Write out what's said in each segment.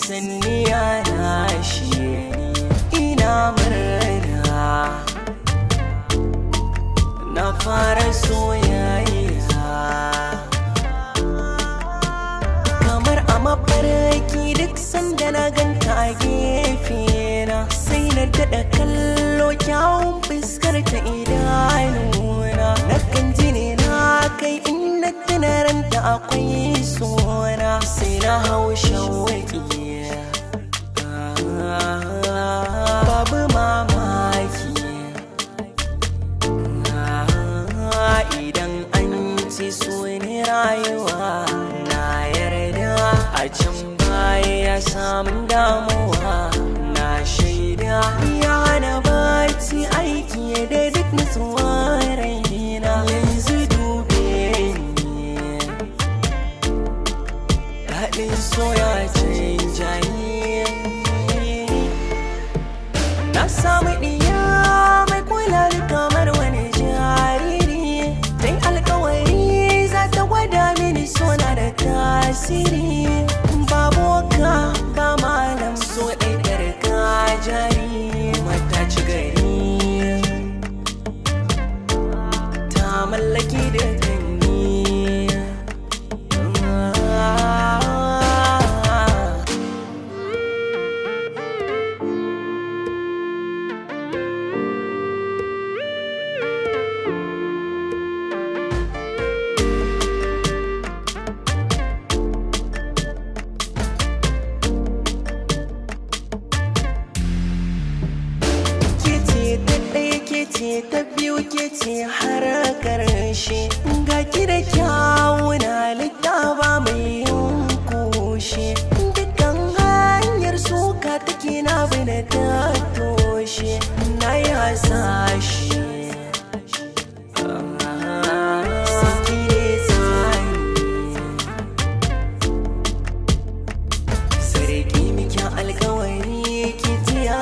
Sanniya na shi ina murna, na fara soyayya kamar a mafarki. Duk sanda na ganta a gefe na, sai na daɗa kallo kyawun fuskar ta idanuna. Na kan ji ne na kai in na tuna ranta akwai sona, sai na hau shawaki. Babu mamaki idan an ci so ne rayuwa, na yarda a can baya ya samun damuwa. Na shaida ya hana barci, aiki da duk nutsuwa raina. Yanzu dube ni, daɗin soya canja ni. Na samu ɗiya mai kula da kamar wani jariri. Tai alkawari za ta gwada mini sona da tasiri. Ba boka ba malam, so ɗaiɗar ka jari. Mata ci gari ta mallaki da kanni. Kece ta ɗaya, kece ta biyu, kece har ƙarshe. Ga ki da kyawun halitta ba mai yin kushe. Dukkan hanyar suka take na bi na ta toshe. Na yi hasashe Saki ne tsani. Sarki miki alkawari, ki tiya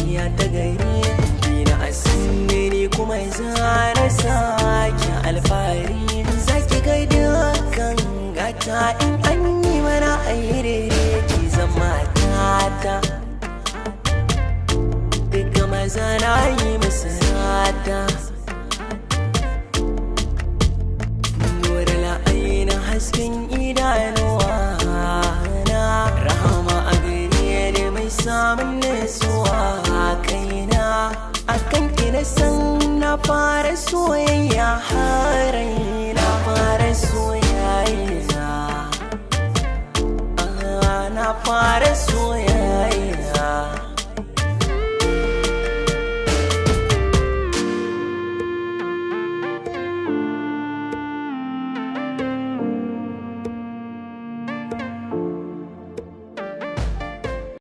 iya ta gari. Bina asiri kuma zara sake alfahari. Zaki ga dukkan gata in an yi mana ayyere, ki zama tata. Duka maza na yi musu rata. Nura la'aina hasken idanuwa na, rahama a gare ni mai samun nutsuwa kaina. Akan ki na san na fara soyayya.